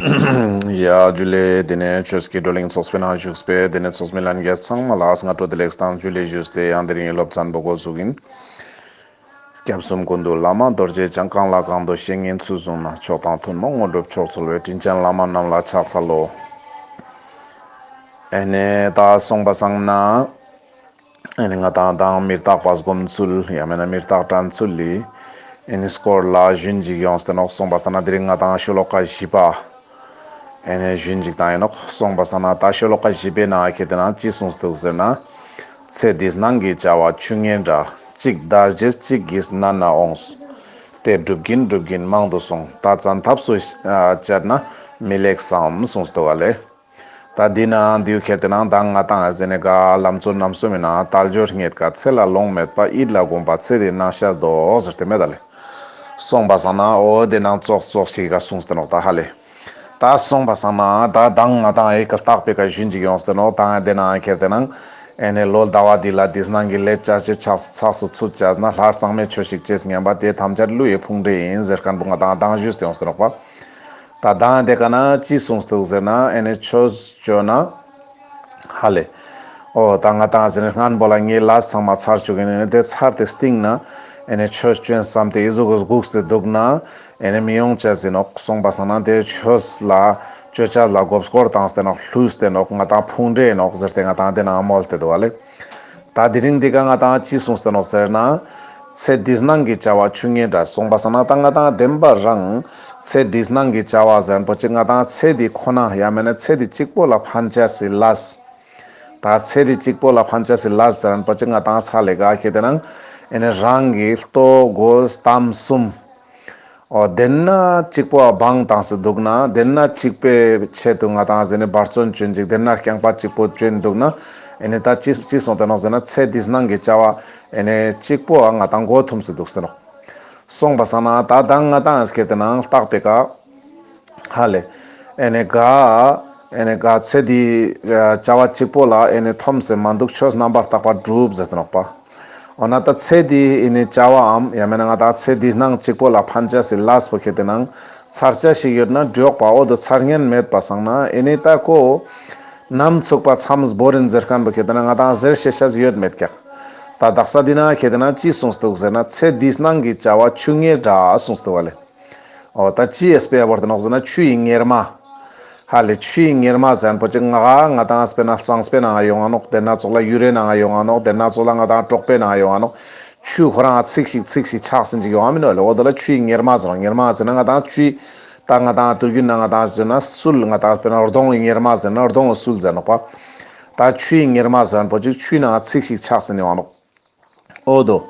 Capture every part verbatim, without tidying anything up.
ཡ་ཇུ་ལེ། དེ་ནས་ཆོས་ཀྱི་བགྲོ་གླེང་ཚོགས་པའི་ནང་བཞུགས་པའི་དེ་ནས་ཚོགས་མི་ལྷན་རྒྱས་ཚང་མ་ལ་སྔ་དྲོ་བདེ་ལེགས་དང་ཇུ་ལེ་ཞུས་ཏེ། ཡང་དེ་རིང་སློབ་ཚན་པོ་འགོ་ཚུགས་ཡིན། སྐྱབས་གསུམ་ཀུན་འདུས་བླ་མ་རྡོ་རྗེ་འཆང་། གང་ལ་གང་འདུལ་བཤེས་གཉེན་ཚུལ་བཟུང་ནས། མཆོག་དང་ཐུན་མོང་དངོས་གྲུབ་མཆོག་སྩོལ་བའི། དྲིན་ཅན་བླ་མ་རྣམས་ལ་ཕྱག་འཚལ་ལོ། ཨེ་ནས་ད་སོང་པ་སང་ན། ཨེ་ནི་ང་ཏང་དང་མི་རྟག་པ་སྒོམ་ཚུལ་ཡང་མེད་ན་མི་རྟག་དྲན་ཚུལ་ལི་ཨེ་ནི་སྐོར་ལ་ཞུན་ཅིག་ཡོངས་ཏེ་ནོག། སོང་པ་སང་ན་དེ་རིང་ང་ཏང་ཤོ་ལོ་ཀ་བཞི་པ། ཨེ་ནི་ཞུན་ཅིག་བཏང་ཡིན་ནོག། སོང་པ་སང་ན་ད་ཤོ་ལོ་ཀ་བཞི་པའི་ནང་ཁེ་ཏེ་ན་ཅི་གསུངས་འདུག་ཟེར་ན། ཚེ་འདིས་ནང་གི་བྱ་བ་ཆུ་ངན་འདྲ། གཅིག་འདའ་བྱེད་གཅིག་གིས་མནན་ན་འོང་། དེ་སྒྲུབ་ཀྱིན་སྒྲུབ་ཀྱིན་མང་དུ་སོང་། ད་བཙན་ཐབས་སུ་བཅད་ན་མི་ལེགས་སམ་གསུངས་འདུག་ག་ལེ། ད་འདི་ན་འདིའུ་ཁེ་ཏེ་ན་ད་ང་ཏང་ཟེར་ནས་ག་ལམ་གཙོ་རྣམ་གསུམ་མི་ན་དལ་འབྱོར་རྙེད་དཀའ། ཚེ་ལ་ལོང་མེད་པ། ཡིད་ལ་གོམས་པ་ཚེ་འདིའི་ནང་ཤ་རྡོག་ཟེར་ཏེ་མེད་ད་ལེ། སོང་པ་སང་ན་འོ་དེ་ནང་ཙོགས་ཙོགས་ཤིག་ག་གསུངས་ཏེ་ནོག་ད་ཧ་ལེ། ད་སོང་པ་སང་ན་ད་དང་ང་ཏང་ཨེ་ཀ་རྟག་པའི་ཀ་ཞུན་ཅིག་ཡོངས་ཏེ་ནོག། ད་དེ་ནང་ཁེ་ཏེ་ན་ཨེ་ནས་ལོ་ཟླ་བ་འདི་ལ་འདིས་ནང་གི་ལས་བྱ་ཆེ་ཆགས་སུ་ཚུད་བྱས་ན་ལྷར་གཙང་མའི་ཆོས་ཤིག་ཅེས་ངན་པ་དེ་ཐམས་ཅད་ཀླུ་ཡི་ཕུང་འདྲེ་ཡིན་ཟེར་མཁན་པོ་ང་ཏང་དང་ཞུས་ཏེ་ཡོངས་ཏེ་ནོག་པ། ད་དང་དེ་ཀ་ན་ཅི་གསུངས་འདུག་ཟེར་ན་ཨེ་ནི་ཆོས་བཅོ་ན་ཧ་ལེ། འོ་ད་ང་ཏང་ཟེར་ན་སྔན་པོ་ལ་ངའི་ལས་ཚང་མ་ཚར་བཅུག་ཡིན་ནི་དེ་ཚར་ཏེ་སྟིང་ན་ཨེ་ནི་ཆོས་བཅོན་བསམ་སྟེ་ཨི་ཟུག་གི་སྒུགས་ཏེ་འདུག་ན་ཨེ་ནི་མི་ཡོང་ཅེས་ཡིན་ནོག། སོང་པ་སང་ན་དེ་ཆོས་ལ་བཅོ་ཅེས་ལ་མགོ་སྐོར་བཏང་སྟེ་ནོག་ལྷུས་ཏེ་ནོག་ང་ཏང་ཕུང་འདྲེ་ཡིན་ནོག་ཟེར་ཏེ་ང་ཏང་དེ་ན་མོལ་ཏེ་འདུག་ག་ལེ། ད་དེ་རིང་འདི་ཀ་ང་ཏང་ཅི་གསུངས་ཏེ་ནོག་ཟེར་ན། ཚེ་འདིས་ནང་གི་བྱ་བ་ཆུ་ངན་འདྲ། སོང་པ་སང་ན་ད་ང་ཏང་བདེན་པ་རང་ཚེ་འདིས་ནང་གི་བྱ་བ་ཟེར་མཁན་པོ་ཅིག་ང་ཏང་ཚེ་འདི་ཁོ་ན་ཡང་མེད་ན་ཚེ་འདི་གཅིག་པོ་ལ་ཕན་ཅེས་སི་ལས། ད་ཚེ་འདི་གཅིག་པོ་ལ་ཕན་ཅེས་སི་ལས་ཟེར་མཁན་པོ་ཅིག་ང་ཏང་ས་ལེ་ག་ཁེ་ཏེ་ན་ཨེ་ནི་རང་གི་ལྟོ་གོས་གཏམ་གསུམ། འོ་དེ་ན་གཅིག་པོ་བང་བཏང་སྟེ་འདུག་ན་དེ་ན་གཅིག་པོའི་ཆེད་དུ་ང་ཏང་ཟེར་ནས་འབད་བརྩོན་བཅོན་ཅིག་དེ་ན་རྐྱང་པ་གཅིག་པོ་བཅོན་འདུག་ན་ཨེ་ནི་ད་ཅི་ཅི་གསུངས་ཏེ་ནོག་ཟེར་ན་ཚེ་འདིས་ནང་གི་བྱ་བ་ཨེ་ནི་གཅིག་པོ་ང་ཏང་མགོ་འཐོམས་སེ་འདུག་ཟེར་ནོག། སོང་པ་སང་ན་ད་ད་ང་ཏང་ཨེ་སྐད་དེ་ནང་རྟག་པའི་ཀ་ཧ་ལེ། ཨེ་ནི་ག་ཨེ་ནི་ག་ཚེ་འདི་བྱ་བ་གཅིག་པོ་ལ་ཨེ་ནི་འཐོམས་སེ་མ་འདུག། ཆོས་རྣམ་པར་དག་པ་སྒྲུབ་ཟེར་ཏེ་ནོག་པ། འོ་ན་ད་ཚེ་འདི་ཨེ་ནི་བྱ་བའམ་ཡང་མེད་ན་ང་ཏང་ཚེ་འདི་ནང་གཅིག་པོ་ལ་ཕན་ཅེས་སི་ལས་པོ་ཁེ་ཏེ་ནང་ཚར་ཅེས་ཤིག་ཡོད་ན་འགྲོགས་པ་འོ་དོ་ཚར་ཉན་མེད་པ་སང་ན་ཨེ་ནི་ད་ཁོ་ནམ་ཚུགས་པ་མཚམས་བོར་ཡིན་ཟེར་མཁན་པོ་ཁེ་ཏེ་ན་ང་ཏང་ཟེར་ཤེས་ཤེས་ཡོད་མེད་ཀྱག། ད་དག་ས་འདི་ན་ཁེ་ཏེ་ན་ཅི་གསུངས་འདུག་ཟེར་ན་ཚེ་འདིས་ནང་གི་བྱ་བ་ཆུ་ངན་འདྲ་གསུངས་འདུག་བ་ལེ། འོ་ད་ཅི་ཨེ་སྤེ་བོར་ཏེ་ནོག་ཟེར་ན་ཆུ་ཡི་གཉེར་མ། ཧ་ལེ་ཆུ་ཡི་གཉེར་མ་ཟེར་མཁན་པོ་ཅིག་ང་ང་ཏང་སྤེར་ན་གཙང་སྤེ་ནང་ཡོང་ང་ནོག། དེ་ན་ཙོགས་ལ་ཡུ་རེ་ནང་ཡོང་ང་ནོག། དེ་ན་ཙོགས་ལ་ང་ཏང་གྲོག་པོའི་ནང་ཡོང་ང་ནོག། ཆུ་ཁོ་རང་ཚིག་ཞིག་ཚིག་ཞིག་ཆགས་ཟིན་ཅིག་ཡོང་ང་མིན་ནོག་ལེ། འོ་དོ་ལ་ཆུ་ཡི་གཉེར་མ་ཟེར་ནོག། གཉེར་མ་ཟེར་ན་ང་ཏང་ཆུ་ད་ང་ཏང་དུས་རྒྱུན་ན་ང་ཏང་ཟེར་ན་སུལ་ང་ཏང་སྤེར་ན་གདོང་གི་གཉེར་མ་ཟེར་ན་གདོང་གི་སུལ་ཟེར་ནོག་པ། ད་ཆུ་ཡི་གཉེར་མ་ཟེར་མཁན་པོ་ཅིག་ཆུའི་ནང་ཚིག་ཞིག་ཆགས་ཟིན་ཡོང་ང་ནོག། འོ་དོ།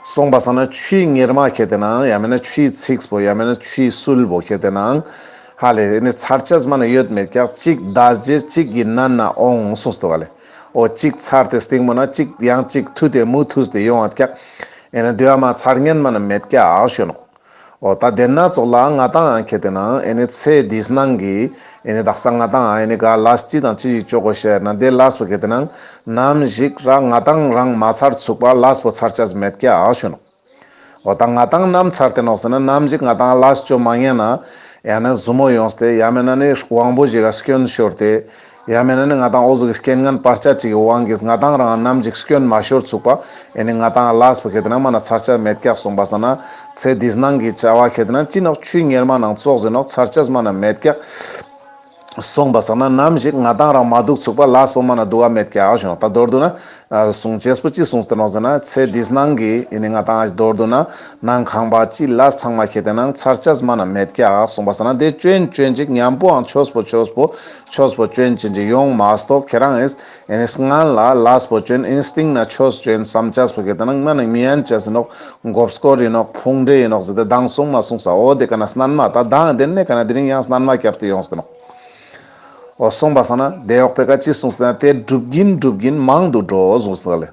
སོང་པ་སང་ན་ཆུའི་གཉེར་མ་ཁེ་ཏེ་ནང་ཡང་མེད་ན་ཆུའི་ཚིགས་པོ་ཡང་མེད་ན་ཆུའི་སུལ་པོ་ཁེ་ཏེ་ནང་ཧ་ལེ་ཨེ་ནི་ཚར་ཅེས་མ་ན་ཡོད་མེད་ཀྱག། གཅིག་འདའ་བྱེད་གཅིག་གིས་མནན་ན་འོང་གསུངས་འདུག་ག་ལེ། འོ་གཅིག་ཚར་ཏེ་སྟིང་མོ་ན་གཅིག་ཡང་གཅིག་མཐུད་དེ་མུ་མཐུད་དེ་ཡོང་ང་ཀྱག། ཨེ་ནི་དེ་བ་མ་ཚར་ཉན་མ་ན་མེད་ཀྱག་ཞུ་ནོག། འོ་ད་དེ་ན་ཙོགས་ལ་ང་ཏང་ཁེ་ཏེ་ན་ཨེ་ནི་ཚེ་འདིས་ནང་གི་ཨེ་ནི་དག་ས་ང་ཏང་ཨེ་ནི་ག་ལས་ཅི་དང་ཅི་ཞིག་བཅོ་དགོས་ཤེས་ན་དེ་ལས་པོ་ཁེ་ཏེ་ན་ནམ་ཞིག་ར་ང་ཏང་རང་མ་ཚར་ཚུགས་པ་ལས་པོ་ཚར་ཅེས་མེད་ཀྱག་ཞུ་ནོག། འོ་ད་ང་ཏང་ནམ་ཚར་ཏེ་ནོག་ཟེར་ན་ནམ་ཞིག་ང་ཏང་ལས་བཅོ་མ་ཉན་ན་ཡང་ན་ཟུར་མོ་ཡོངས་ཏེ་ཡང་མེད་ན་ནི་དབང་པོ་ཞིག་ག་སྐྱོན་ཤོར་ཏེ། ཡང་མེད་ན་ནི་ང་ཏང་འོ་ཟུག་གི་རྐྱེན་ངན་བར་ཆད་ཅིག་གི་དབང་གིས་ང་ཏང་རང་ནམ་ཞིག་སྐྱོན་མ་ཤོར་ཚུགས་པ་ཨེ་ནི་ང་ཏང་ལས་པོ་ཁེ་ཏེ་ན་མ་ན་ཚར་ཅེས་མེད་ཀྱག། སོང་པ་སང་ན་ཚེ་འདིས་ནང་གི་བྱ་བ་ཁེ་ཏེ་ན་ཅི་ནོག་ཆུའི་གཉེར་མ་ནང་ཙོགས་ཟེར་ནོག། ཚར་ཅེས་མ་ན་མེད་ཀྱག། སོང་པ་སང་ན་ནམ་ཞིག་ང་ཏང་རང་མ་འདུག་ཚུགས་པ་ལས་པོ་མ་ན་འདུག་ག་མེད་ཀྱག་ཞུ་ནོག། ད་མདོར་བསྡུ་ན་གསུང་ཅེས་པོ་ཅི་གསུངས་ཏེ་ནོག་ཟེར་ན་ཚེ་འདིས་ནང་གི་ཨེ་ནི་ང་ཏང་མདོར་བསྡུ་ན་ནང་ཁང་པ་ཅི་ལས་ཚང་མ་ཁེ་ཏེ་ན་ཚར་ཅེས་མ་ན་མེད་ཀྱག། སོང་པ་སང་ན་དེ་བཅོན་བཅོན་ཅིག་མཉམ་པོའང་ཆོས་པོ་ཆོས་པོ་ཆོས་པོ་བཅོན་ཅིག་ཡོང་མ་གཏོགས་ཁྱེད་རང་ཨེ་ཨེ་ནི་སྔན་ལ་ལས་པོ་བཅོན་ཨེ་ནི་སྟིང་ན་ཆོས་བཅོན་བསམ་ཅེས་པོ་ཁེ་ཏེ་ན་མ་ན་མི་ཡན་ཅེས་ནོག། མགོ་སྐོར་ཡིན་ནོག། ཕུང་འདྲེ་ཡིན་ནོག་ཟེར་ཏེ་དང་གསུངས་མ་གསུངས་ས། འོ་དེ་ཀ་ན་སྣན་མ་ད་དང་དེ་ནས་ཀ་ན་དེ་རིང་ཡང་སྣན་མ་བརྒྱབ་སྟེ་ཡོངས་ཏེ་ནོག། འོ་སོང་པ་སང་ན་དེ་འོག་པའི་ཀ་ཅི་གསུངས་ཟེར་ན་དེ་སྒྲུབ་ཀྱིན་སྒྲུབ་ཀྱིན་མང་དུ་འགྲོ་གསུངས་ཟེར་ལེ།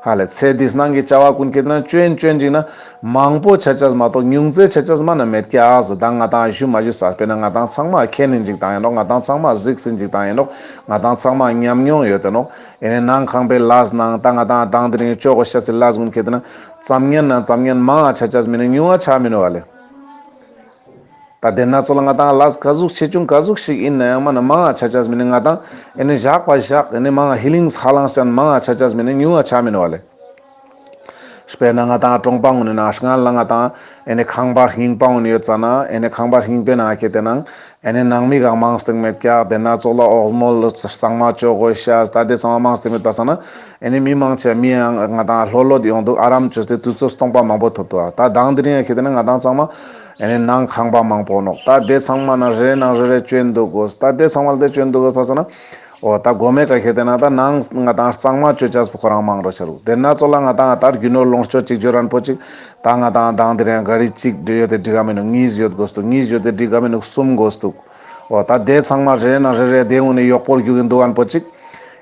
ཧ་ལེ་ཚེ་འདིས་ནང་གི་བྱ་བ་ཀུན་ཁེ་ཏེ་ན་བཅོན་བཅོན་ཅིག་ན་མང་པོ་ཆ་ཅེས་མ་གཏོགས་ཉུང་ཙེ་ཆ་ཅེས་མ་ན་མེད་ཀྱག་ཟེར། ད་ང་ཏང་ཞུ་མ་ཞུ་ས་སྤེར་ན་ང་ཏང་ཚང་མ་མཁྱེན་ཡིན་ཅིག་དང་ཡིན་ནོག། ང་ཏང་ཚང་མ་གཟིགས་ཡིན་ཅིག་དང་ཡིན་ནོག། ང་ཏང་ཚང་མ་ཉམས་མྱོང་ཡོད་དེ་ནོག། ཨེ་ནི་ནང་ཁང་པའི་ལས་ནང་ད་ང་ཏང་དང་དེ་རིང་བཅོ་དགོས་ཤེས་སི་ལས་ཀུན་ཁེ་ཏེ་ན་ཙམ་ཉན་ན་ཙམ་ཉན་མང་ང་ཆ་ཅེས་མིན་ན་ཉུང་ང་ཆ་མིན་ནོག་ཧ་ལེ། ད་ ད་དེ་ན་ཚོ་ལ་ང་ཏང་ལས་ག་ཟུག་ཆེ་ཆུང་ག་ཟུག་ཞིག་ཡིན་ན་ཡང་མ་ན་མང་ང་ཆ་ཆ་མི་ནི་ང་ཏང་ཨེ་ནི་བཞག་པ་བཞག་ཨེ་ནི་མང་ང་ཧི་ལིང་ཧ་ལང་ཅན་མང་ང་ཆ་ཆ་མི་ནི་ཉུང་ང་ཆ་མི་ནི་བ་ལེ། དཔེར་ན་ང་ཏང་གྲོང་པ་ངུན་ནི་ནང་སྔན་ལ་ང་ཏང་ཨེ་ནི་ཁང་པ་རྙིང་པ་ངུན་ཡོད་ཙ་ན་ཨེ་ནི་ཁང་པ་རྙིང་པའི་ནང་ཁེ་ཏེ་ནང་ཨེ་ནི་ནང་མི་གང་མང་སྟེང་མེད་ཀྱག་དེ་ན་ཚོ་ལ་འོག་མོལ་གཙང་མ་ཅོ་དགོས་ཤ་ད་དེ་ཚང་མ་མང་སྟེང་མེད་པ་སང་ན་ཨེ་ནི་མི་མང་ཆེ་མི་ཡང་ང་ཏང་ལྷོད་ལྷོད་ཡོང་འདུག་ཨ་རམ་ཅོས་ཏེ་དུས་ཚོད་སྟོང་པ་མང་པོ་ཐོབ་འདུག་ད་དང་དེ་རིང་ཁེ་ཏེ་ནང་ང་ཏང་ཚང་མ་ཨེ་ནི་ནང་ཁང་པ་མང་པོ་ནོག་ད་དེ་ཚང་མ་ན་རེ་ནང་རེ་རེ་ཅོ་འདུག་གོ་ད་དེ་ཚང་མ་ལ་དེ་ཅོ་འདུག་གོ་པ་སང་ན། འོ་ད་གོ་མེ་ཀ་ཁེ་ཏེ་ན་ད་ནང་ང་ཏང་གཙང་མ་ཅོ་ཅེས་པོ་ཁོ་རང་མང་རོ་ཆ་རུག་དེ་ན་ཚོ་ལ་ང་ཏང་ད་རྒྱུ་ནོར་ལོངས་སྤྱོད་ཅིག་འབྱོར་རན་པོ་ཅིག་ད་ང་ཏང་དང་དེ་རིང་ག་རི་གཅིག་འདྲེ་ཡོད་དེ་འགྲིག་ག་མི་ནུག་གཉིས་ཡོད་དགོས་འདུག་གཉིས་ཡོད་དེ་འགྲིག་ག་མི་ནུག་གསུམ་དགོས་འདུག་འོ་ད་དེ་ཚང་མ་རེ་ན་རེ་རེ་དེ་ངུན་ནི་ཡོག་པོར་རྒྱུག་གིན་འདུག་གན་པོ་ཅིག་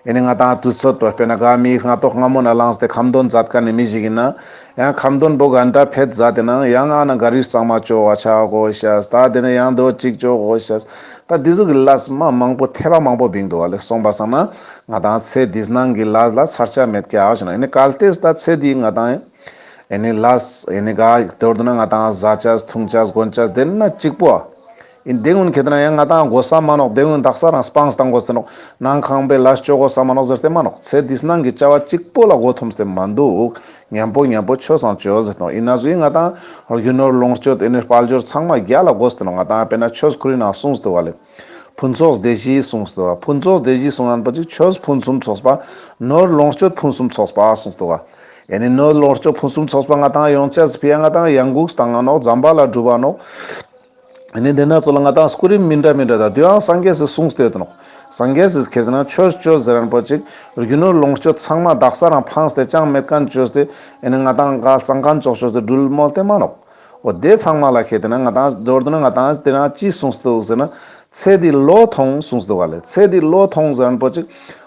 ཨེ་ནི་ང་ཏང་དུས་ཚོད་པོ་དཔེར་ན་ག་མི་སྔ་ཏོག་སྔ་མོ་ན་ལངས་ཏེ་ཁ་འདོན་མཛད་མཁན་ནི་མི་ཞིག་ཡིན་ན་ཡང་ཁ་འདོན་པོ་ག་འདྲ་ཕེད་མཛད་དེ་ན་ཡང་ཨ་ན་ག་རི་གཙང་མ་ཅོ་བ་ཆ་དགོས་ཤ་ད་དེ་ན་ཡང་དོ་གཅིག་ཅོ་དགོས་ཤ་ད་དེ་ཟུག་གི་ལས་མ་མང་པོ་ཐེ་བ་མང་པོ་བིང་འདུག་བ་ལེ། སོང་པ་སང་ན་ང་ཏང་ཚེ་འདི་སྣང་གི་ལས་ལ་ཚར་ཆ་མེད་ཀྱག་ཞུ་ན་ཨེ་ནི་གལ་ཏེ་ད་ཚེ་འདི་ང་ཏང་ཨེ་ནི་ལས་ཨེ་ནི་ག་མདོར་བསྡུ་ན་ང་ཏང་ཟ་ཆ་འཐུང་ཆ་གོན་ཆ་དེ་ན་གཅིག་པོ་ཨིན། དེ་ངུན་ཁེ་ཏེ་ན་ཡང་ང་ཏང་དགོས་ས་མ་ནོག་དེ་ངུན་དག་ས་རང་སྤངས་བཏང་དགོས་ཏེ་ནོག་ནང་ཁང་པའི་ལས་ཅོ་དགོས་ས་མ་ནོག་ཟེར་ཏེ་མ་ནོག་ཚེ་འདི་སྣང་གི་བྱ་བ་གཅིག་པོ་ལ་མགོ་འཐོམས་ཏེ་མ་འདུག་མཉམ་པོ་མཉམ་པོ་ཆོས་སང་ཅོ་ཟེར་ཏེ་ནོག་ཨིན་ན་ཟུག་ང་ཏང་རྒྱུ་ནོར་ལོངས་སྤྱོད་ཨེ་ནི་དཔལ་འབྱོར་ཚང་མ་རྒྱ་ལ་དགོས་ཏེ་ནོག་ང་ཏང་དཔེར་ན་ཆོས་ཁོ་རི་ནང་གསུངས་ཏེ་བ་ལེ། ཕུན་ཚོགས་སྡེ་བཞི་གསུངས་ཏེ་བ། ཕུན་ཚོགས་སྡེ་བཞི་གསུངས་ཡན་པོ་ཅིག་ཆོས་ཕུན་སུམ་ཚོགས་པ། ནོར་ལོངས་སྤྱོད་ཕུན་སུམ་ཚོགས་པ་གསུངས་ཏེ་བ། ཨེ་ནི་ནོར་ལོངས་སྤྱོད་ཕུན་སུམ་ཚོགས་པ་ང་ཏང་ཡོང་ཆ་ཕི་ཡ་ང་ཏང་ཡང་འགུགས་བཏང་ང་ནོག་ཛམ་བྷ་ལ་སྒྲུབ་པ་ནོག་ཨེ་ནི་དེ་ན་ཚོ་ལ་ང་ཏང་སྐུ་རིམ་མི་འདྲ་མི་འདྲ་ད་དེའང་སངས་རྒྱས་སི་གསུངས་ཏེ་ཡོད་ནོག་སངས་རྒྱས་སི་ཁེ་ཏེ་ན་ཆོས་ཅོས་ཟེར་ཡན་པོ་ཅིག་རྒྱུ་ནོར་ལོངས་སྤྱོད་ཚང་མ་དག་ས་རང་ཕངས་ཏེ་ཅང་མེད་མཁན་ཅོས་ཏེ་ཨེ་ནི་ང་ཏང་ག་གཙང་མཁན་ཅོག་ཅོས་ཏེ་སྦྲུལ་མོལ་ཏེ་མ་ནོག་འོ་དེ་ཚང་མ་ལ་ཁེ་ཏེ་ན་ང་ཏང་མདོར་བསྡུ་ན་ང་ཏང་དེ་རང་ཅི་གསུངས་ཏེ་འདུག་ཟེར་ན། ཚེ་འདི་བློས་ཐོངས་གསུངས་ཏེ་འདུག་བ་ལེ། ཚེ་འདི་བློས་ཐོངས་ཟེར་ཡན་པོ་ཅིག་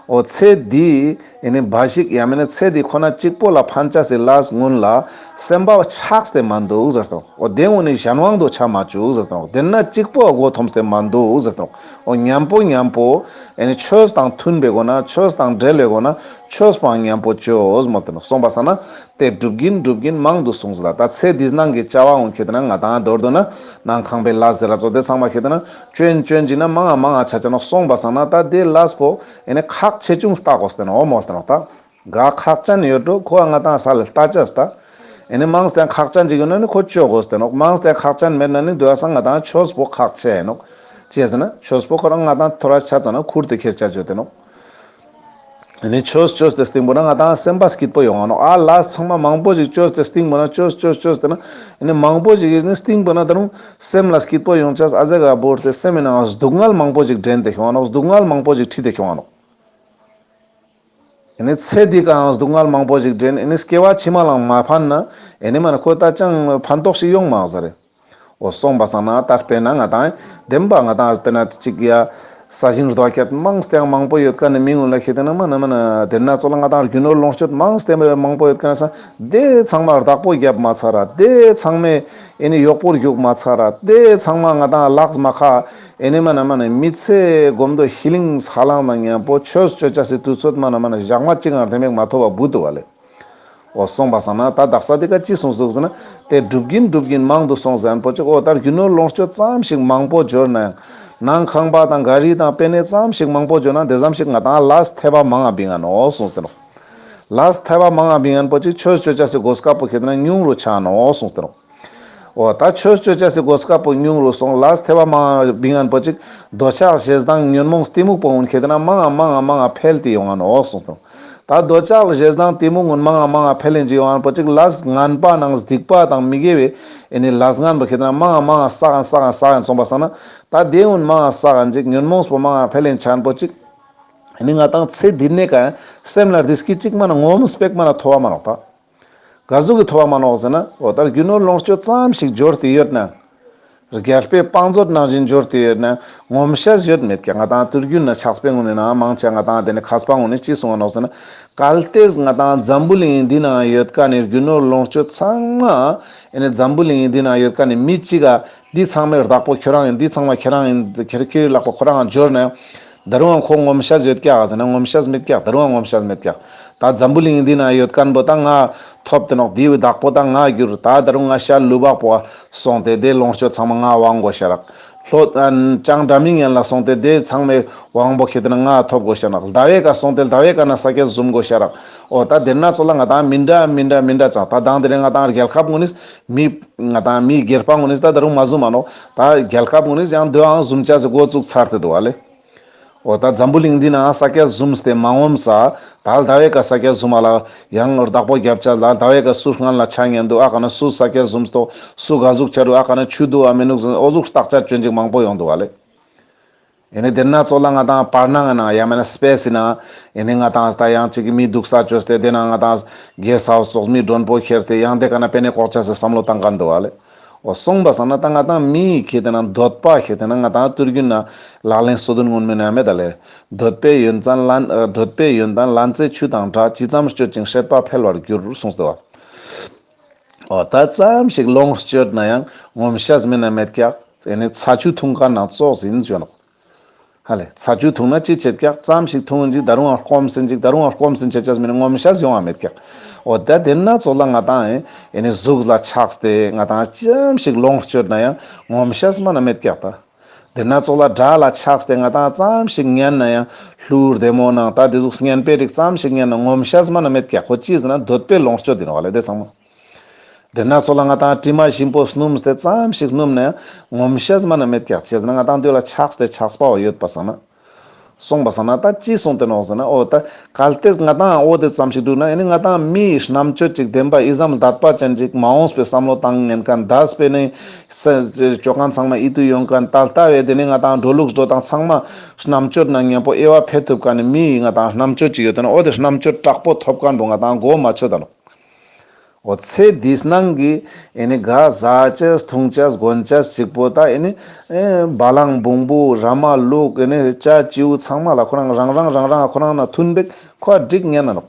འོ་ཚེ་འདི་ཨེ་ནི་འབའ་ཞིག་ཡང་མིན་ན་ཚེ་འདི་ཁོ་ན་གཅིག་པོ་ལ་ཕན་ཆ་སི་ལས་ངུན་ལ་སེམས་པ་ཆགས་ཏེ་མ་འདུག་ཟེར་ཏེ་འདུག་འོ་དེ་ངུན་ནི་གཞན་དབང་དུ་ཆ་མ་བཅུག་ཟེར་ཏེ་འདུག་དེ་ན་གཅིག་པོ་མགོ་འཐོམས་ཏེ་མ་འདུག་ཟེར་ཏེ་འདུག་འོ་མཉམ་པོ་མཉམ་པོ་ཨེ་ནི་ཆོས་དང་མཐུན་པའི་སྒོ་ན་ཆོས་དང་འབྲེལ་བའི་སྒོ་ན་ཆོས་པོའང་མཉམ་པོ་ཅོས་མོལ་ཏེ་འདུག་སོང་པ་སང་ན། དེ་སྒྲུབ་ཀྱིན་སྒྲུབ་ཀྱིན་མང་དུ་སོང་ཟེར་ལ། ད་ཚེ་འདི་སྣང་གི་བྱ་བ་འོང་ཁེ་ཏེ་ན་ང་ཏང་མདོར་བསྡུ་ན་ནང་ཁང་པའི་ལས་ཟེར་ར་ཚོ་དེ་ཚང་མ་ཁེ་ཏེ་ན་ཅོན་ཅོན་གྱི་ན་མང་ང་མང་ང་ཆ་ཆ་ནོག་སོང་པ་སང་ན་ད་དེ་ལས་པོ་ཨེ་ནི་ཁག་ཆེ་ཆུང་ལྟ་དགོས་ཏེ་ནོག་འོ་མོལ་ཏེ་ནོག་ད་ག་ཁག་ཅན་ཡོད་འགྲོ་ཁོ་ང་ཏང་ས་ལ་ལྟ་ཆ་ད་ཨེ་ནི་མང་སྟེ་ཁག་ཅན་ཅིག་ཡོད་ན་ནི་ཁོ་ཅོ་དགོས་ཏེ་ནོག་མང་སྟེ་ཁག་ཅན་མེད་ན་ནི་དུ་ཡ་སང་ང་ཏང་ཆོས་པོ་ཁག་ཆེ་ཡིན་ནོག་ཅི་ཟེར་ན་ཆོས་པོ་ཁོ་རང་ང་ཏང་ཐོ་ར་ཆ་ཙ་ན་ཁུར་ཏེ་ཁྱེར་ཆ་ཅོ་ཏེ་ནོག་ཨེ་ནི་ཆོས་ཅོས་ཏེ་སྟིང་པོ་ན་ང་ཏང་སེམས་པ་སྐྱིད་པོ་ཡོང་ང་ནོག་ཨ་ལས་ཚང་མ་མང་པོ་ཞིག་ཅོས་ཏེ་སྟིང་པོ་ན་ཅོས་ཅོས་ཅོས་ཏེ་ན་ཨེ་ནི་མང་པོ་ཞིག་ཨེ་ནི་སྟིང་པོ་ན་ད་རུང་སེམས་ལ་སྐྱིད་པོ་ཡོང་ཆ་ཨ་ཟེ་ག་བོར་ཏེ་སེམས་ནང་སྡུག་བསྔལ་མང་པོ་ཞིག་འདྲེན་ཏེ་ཁྱོང་ང་ནོག་སྡུག་བསྔལ་མང་པོ་ཞིག་ཁྲིད་དེ་ཁྱོང་ང་ནོག་ཨེ་ནི་ཚེ་འདི་ཀའང་སྡུག་བསྔལ་མང་པོ་ཞིག་འདྲེན་ཨེ་ནི་སྐྱེ་བ་ཕྱི་མ་ལའང་མ་ཕན་ན་ཨེ་ནི་མ་ན་ཁོ་ད་ཅང་ཕན་ཐོགས་ཤིག་ཡོང་མ་ཟ་རེ། འོ་སོང་པ་སང་ན་ད་དཔེར་ན་ང་ཏང་བདེན་པ་ང་ཏང་དཔེར་ན་ཅིག་ཡ་ས་ཞིང་རྡོ་སྐྱེད་མང་སྟེ་མང་པོ་ཡོད་མཁན་ནི་མི་ངུན་ལ་ཁེ་ཏེ་ན་མ་ན་མ་ན་དེ་ན་ཚོ་ལ་ང་ཏང་རྒྱུ་ནོར་ལོངས་སྤྱོད་མང་སྟེ་མང་པོ་ཡོད་མཁན་ས་དེ་ཚང་མ་བདག་པོ་རྒྱབ་མ་ཚར་ར་དེ་ཚང་མས་ཨེ་ནི་ཡོག་པོར་རྒྱུག་མ་ཚར་ར་དེ་ཚང་མ་ང་ཏང་ལག་མ་ཁ་ཨེ་ནི་མ་ན་མ་ན་མི་ཚེ་གོམ་དོ་ཧི་ལིང་ཧ་ལང་དང་མཉམ་པོ་ཆོས་ཅོ་ཆ་སི་དུས་ཚོད་མ་ན་མ་ན་ཞག་མ་གཅིག་ངང་དེ་མེད་མ་ཐོབ་པ་བུད་དུ་བ་ལེ། འོ་སོང་པ་སང་ན་ད་དག་ས་དེ་ཀ་ཅི་གསུངས་འདུག་ཟེར་ན་དེ་སྒྲུབ་ཀྱིན་སྒྲུབ་ཀྱིན་མང་དུ་སོང་ཟེར་ཡན་པོ་ཅིག་འོ་ད་རྒྱུ་ནོར་ལོངས་སྤྱོད་ཙམ་ཞིག་མང་པོ་འབྱོར་ན་ཡང་ནང་ཁང་པ་དང་ག་རི་དང་པེ་ནེ་ཙམ་ཞིག་མང་པོ་འབྱོར་ན་དེ་ཙམ་ཞིག་ང་ཏང་ལས་ཐེ་བ་མང་ང་བིང་ང་ནོག་གསུངས་ཏེ་ནོག་ལས་ཐེ་བ་མང་ང་བིང་ཡན་པོ་ཅིག་ཆོས་ཅོ་ཆ་སི་གོ་སྐབས་པོ་ཁེ་ཏེ་ན་ཉུང་རུ་ཆ་ནོག་གསུངས་ཏེ་ནོག་འོ་ད་ཆོས་ཅོ་ཆ་སི་གོ་སྐབས་པོ་ཉུང་རུ་སོང་ལས་ཐེ་བ་མང་ང་བིང་ཡན་པོ་ཅིག་འདོད་ཆགས་ཞེ་སྡང་ཉོན་མོངས་གཏི་མུག་པོ་འོན་ཁེ་ཏེ་ན་མང་ང་མང་ང་མང་ང་འཕེལ་ཏེ་ཡོང་ང་ནོག་གསུངས་ཏེ་ནོག་ད་འདོད་ཆགས་ཞེ་སྡང་གཏི་མུག་ངུན་མང་ང་མང་ང་འཕེལ་ལེན་ཅིག་ཡོང་ང་པོ་ཅིག་ལས་ངན་པ་ནང་སྡིག་པ་དང་མི་དགེ་བའི་ཨེ་ནི་ལས་ངན་པོ་ཁེ་ཏེ་ན་མང་ང་མང་ང་བསགས་ཡིན་བསགས་ཡིན་བསགས་ཡིན་སོང་པ་སང་ན་ད་དེ་ངུན་མང་ང་བསགས་ཡིན་ཅིག་ཉོན་མོངས་པོ་མང་ང་འཕེལ་ལེན་ཆ་ཡན་པོ་ཅིག་ཨེ་ནི་ང་ཏང་ཚེ་འདི་ནས་ཀ་སེམས་ལ་རིས་ཀི་ཅིག་མ་ན་ངོམ་སྤེག་མ་ན་ཐོབ་པ་མ་ནོག་ད། ག་ཟུག་གི་ཐོབ་པ་མ་ནོག་ཟེར་ན་འོ་ད་རྒྱུ་ནོར་ལོངས་སྤྱོད་ཙམ་ཞིག་འབྱོར་ཏེ་ཡོད་ན། རྒྱལ་པོའི་བང་མཛོད་ནང་བཞིན་འབྱོར་ཏེ་ཡོད་ན་ངོམ་ཤེས་ཡོད་མེད་ཀྱང་ང་ཏང་དུས་རྒྱུན་ན་ཕྱག་དཔེ་ངོ་ནས་ན་མང་ཆེ་ང་ཏང་དེ་ནི་མཁས་པ་ངོ་ནས་ཅི་གསུང་བ་ནོག་ཟེར་ན། གལ་ཏེ་ང་ཏང་འཛམ་བུ་གླིང་འདི་ན་ཡོད་མཁན་ནི་རྒྱུ་ནོར་ལོངས་སྤྱོད་ཚང་མ་ཨེ་ནི་འཛམ་བུ་གླིང་འདི་ན་ཡོད་མཁན་ནི་མི་གཅིག་ག་འདི་ཚང་མའི་བདག་པོ་ཁྱོད་རང་ཡིན་འདི་ཚང་མ་ཁྱེད་རང་ཡིན་ཁྱེད་ཁྱེད་ལག་པ་ཁོ་རང་འབྱོར་ན་ཡང་། ད་རུང་ཁོ་ངོམ་ཤེས་ཡོད་ཀྱག་ཟེར་ན་ངོམ་ཤེས་མེད་ཀྱག། ད་རུང་ངོམ་ཤེས་མེད་ཀྱག། ད་འཛམ་བུ་གླིང་འདི་ན་ཡོད་མཁན་པོ་ད་ང་ཐོབ་སྟེ་ནོག། དེའི་བདག་པོ་ད་ང་གྱུར། ད་ད་རུང་ང་ཤ་ལུ་བག་པོ་སོང་སྟེ་དེ་ལོངས་སྤྱོད་ཚང་མ་ང་དབང་དགོས་ཤ་རག། ལྷོ་ཨ་ཅང་འདྲ་མིན་ཡན་ལ་སོང་སྟེ་དེ་ཚང་མའི་དབང་པོ་ཁེ་ཏེ་ན་ང་ཐོབ་དགོས་ཤ་རག། ཟླ་བའི་ཀ་སོང་སྟེ་ཟླ་བའི་ཀ་ན་ས་ཀྱད་ཟུམ་དགོས་ཤ་རག། འོ་ད་དེ་ན་ཚོ་ལ་ང་ཏང་མི་འདྲ་མི་འདྲ་མི་འདྲ་ཙང་ད་དང་དེ་རིང་ང་ཏང་རྒྱལ་ཁབ་ངོ་ནི་མི་ང་ཏང་མི་སྒེར་པ་ངོ་ནི་ད་ད་རུང་མ་ཟུམ་མ་ནོག། ད་རྒྱལ་ཁབ་ངོ་ནི་ཡང་དོ་ཡང་ཟུམ་ཆ་ཟེར་འགོ་བཙུགས་ཚར་ཏེ་འདུག་བ་ལེ། འོ་ད་འཛམ་བུ་གླིང་འདི་ན་ས་ཀྱད་ཟུམ་སྟེ་མ་ངོམ་ས། ད་ཟླ་བའི་ཀ་ས་ཀྱད་ཟུམ་མ་ལ་ཡང་བདག་པོ་རྒྱབ་ཆ་ལ་ཟླ་བའི་ཀ་སུ་སྔན་ལ་ཆ་ཉན་འདུག། ཨ་ཀ་ན་སུ་ས་ཀྱད་ཟུམ་སྟོ། སུ་ག་ཟུག་ཆ་རུ་ཨ་ཀ་ན་ཆུ་འདུག་ཨ་མི་ནུག་ཟེར་འོ་ཟུག་བརྟག་དཔྱད་བཅོ་ཅིག་མང་པོ་ཡོང་འདུག་བ་ལེ། ཨེ་ནི་དེ་ན་ཚོ་ལ་ང་ཏང་བར་སྣང་ན་ཡང་མེད་ན་སྤེས་སི་ན་ཨེ་ནི་ང་ཏང་ད་ཡང་ཅིག་མི་འདུག་ས་བཅོས་ཏེ་དེ་ན་ང་ཏང་རྒྱལ་ས་སོགས་མི་མགྲོན་པོ་ཁྱེར་ཏེ་ཡང་དེ་ཀ་ན་པེ་ནེ་ལྐོག་ཆ་ཟེར་བསམ་བློ་བཏང་མཁན་འདུག་བ་ལེ། འོ་སོང་པ་སང་ན་ད་ང་ཏང་མི་ཁེ་ཏེ་ན་འདོད་པ་ཁེ་ཏེ་ན་ང་ཏང་ཏུར་རྒྱུན་ན་ལག་ལེན་སོ་བདུན་སྔོན་མེ་ན་མེད་ད་ལེ། འདོད་པའི་ཡོན་ཏན་ལན་འདོད་པའི་ཡོན་ཏན་ལན་ཚྭའི་ཆུ་དང་འདྲ། ཇི་ཙམ་སྤྱོད་ཅིང་སྲེད་པ་འཕེལ་བར་འགྱུར་གསུངས་ཏེ་བ། འོ་ད་ཙམ་ཞིག་ལོངས་སྤྱོད་ན་ཡང་ངོམ་ཤེས་མེད་ན་མེད་ཀྱག། ཨེ་ནི་ཚྭ་ཆུ་འཐུང་མཁན་ན་ཙོགས་ཡིན་ཅོ་ནོག། ཧ་ལེ། ཚྭ་ཆུ་འཐུང་ན་ཅི་བྱེད་ཀྱག། ཙམ་ཞིག་འཐུང་ཡིན་ཅིག་ད་རུང་ཡང་སྐོམ་སེན་ཅིག་ད་རུང་ཡང་སྐོམ་སེན་ཆ་ཆ་མིན་ངོམ་ཤེས་ཡོང་བ་མེད་ཀྱག། འོ་ད་དེ་ན་ཚོ་ལ་ང་ཏང་ཨེ་ནི་གཟུགས་ལ་ཆགས་ཏེ་ང་ཏང་ཙམ་ཞིག་ལོངས་སྤྱོད་ན་ཡང་ངོམ་ཤེས་མ་ན་མེད་ཀྱག་ད། དེ་ན་ཚོ་ལ་དགྲ་ལ་ཆགས་ཏེ་ང་ཏང་ཙམ་ཞིག་ཉན་ན་ཡང་ལྷུར་བདེ་མོ་ནང་ད་དེ་ཟུག་སྙན་པའི་རིགས་ཙམ་ཞིག་ཉན་ན་ངོམ་ཤེས་མ་ན་མེད་ཀྱག། ཁོ་ཅི་ཟེར་ན་འདོད་པའི་ལོངས་སྤྱོད་ཡིན་བ་ལེ་དེ་ཚང་མ། དེ་ན་ཚོ་ལ་ང་ཏང་དྲི་མ་ཞིམ་པོ་སྣུམ་སྟེ་ཙམ་ཞིག་སྣུམ་ན་ཡང་ངོམ་ཤེས་མ་ན་མེད་ཀྱག། ཅི་ཟེར་ན་ང་ཏང་དེ་ལ་ཆགས་ཏེ་ཆགས་པ་བོ་ཡོད་པ་སང་ན། སོང་པ་སང་ན་ད་ཅི་སོང་སྟེ་ནོག་ཟེར་ན་འོ་ད་གལ་ཏེ་ང་ཏང་འོ་དེ་ཙམ་ཞིག་འདུག་ན་ཨེ་ནི་ང་ཏང་མིའི་རྣམ་དཔྱོད་ཅིག་ལྡན་པ་ཨི་ཙམ་དད་པ་ཅན་ཅིག་མ་འོངས་པའི་བསམ་བློ་བཏང་ཉན་མཁན་འདས་པའི་ནི་ཅོ་མཁན་ཚང་མ་ཨི་དུ་ཡོང་མཁན་ད་ལྟ་བའི་དེ་ནི་ང་ཏང་འགྲོ་ལུགས་འགྲོ་སྟངས་ཚང་མ་རྣམ་དཔྱོད་ནང་མཉམ་པོ་དབྱེ་བ་ཕེ་ཐུབ་མཁན་ནི་མིའི་ང་ཏང་རྣམ་དཔྱོད་ཅིག་ཡོད་དེ་ན་འོ་དེ་རྣམ་དཔྱོད་དྲག་པོ་ཐོབ་མཁན་པོ་ང་ཏང་མགོ་མ་ཆོད་ད་ནོག། འོ་ཚེ་འདིའི་ནང་གི་ཨེ་ནི་ག་ཟ་ཅེས་འཐུང་ཅེས་གོན་ཅེས་ཅིག་པོ་ད་ཨེ་ནི་ཨེ་བ་ལང་བོང་བུ་ར་མ་ལུག་ཨེ་ནི་ཅ་ཅིའུ་ཚང་མ་ལ་ཁོ་རང་རང་རང་རང་རང་ཁོ་རང་ན་མཐུན་པེག་ཁོ་འགྲིག་ཉན་ན་ནོག།